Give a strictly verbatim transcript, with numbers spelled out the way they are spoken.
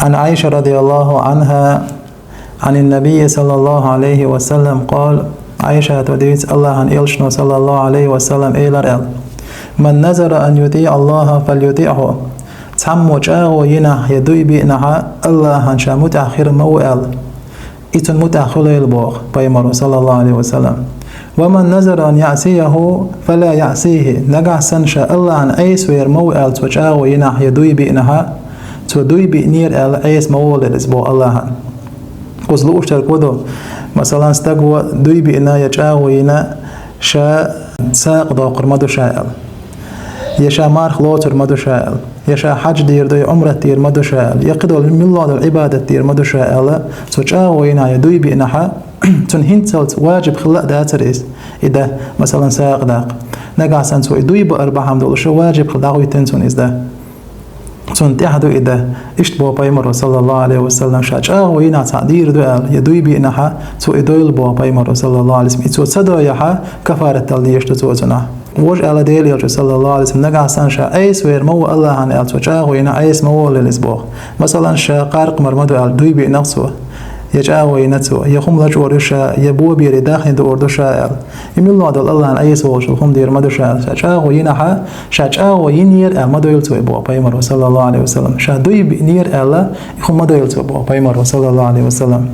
عن عائشة رضي الله عنها عن النبي صلى الله عليه وسلم قال, Ӏайшата дийцад, АллахӀан элчано, саллаллахӀу Ӏалайхи ва саллам, элира аьлла: من نذر أن يطيع الله فليطعه. Цхьаммо чӀагӀо йинехь я дуй биънехь, АллахӀан ша мутӀахь хир ма ву аьлла, и цунна мутӀахь хуьлийла боху пайхамаро, саллаллахӀу Ӏалайхи ва саллам. ومن نذر أن يعصيه فلا يعصه. Нагахь санна ша АллахӀан Ӏеса вер ма ву аьлла цо чӀагӀо йинехь я дуй биънехь, цо дуй биънера аьлла Ӏеса ма волийла иза боху АллахӀан. Кхуза лууш дерг хӀун ду? Масалан, стага дуй биъна я чӀагӀо йина, ша сагӀа доккхур ма ду ша аьлла, я ша марха лоцур ма ду ша аьлла, я ша хьаьж дийр ду, я Ӏумрат дийр ма ду ша аьлла, я кхидолу милла долу Ӏибадат дийр ма ду ша аьлла, цо чӀагӀо йина я дуй биънехь, цунна хӀинццалц важиб хилла а дацара иза, и дан, масалан, сагӀа даккха. Нагахь санна цо и дуй баар бахьана долуш важиб хилла дӀахӀоьттина цунна иза дан. Цунна тӀехь ду и дан. Иштта боху пайхамаро, саллаллахӀу Ӏалайхи ва саллам, ша чӀагӀо йинехь цхьаъ дийр ду аьлла, я дуй биънехь, цо и дойла боху пайхамаро, саллаллахӀу Ӏалайхи ва саллам. И цо ца дойхь, кафарат дала дезаш ду цо цунах. Вожа аьлла Делан элчано, саллаллахӀу Ӏалайхи ва саллам, нагахь санна ша Ӏеса вер ма ву АллахӀан аьлла цо чӀагӀо йина Ӏеса ма волийла иза боху. Масалан, ша къаркъа мар ма ду аьлла дуй биъна цо, я чӀагӀо йина цо, я хӀума лачкъор ю ша, я бо бийр, я даьхни дуур ду ша аьлла. И милла долу АллахӀан Ӏеса волуш хӀума дийр ма ду ша аьлла. Ша чӀагӀо йинехь, ша чӀагӀо йинера аьлла ма дойла цо и боху пайхамаро, саллаллахӀу Ӏалайхи ва саллам. Ша дуй биънера аьлла и хӀума ма дойла цо боху пайхамаро, саллаллахӀу Ӏалайхи ва саллам.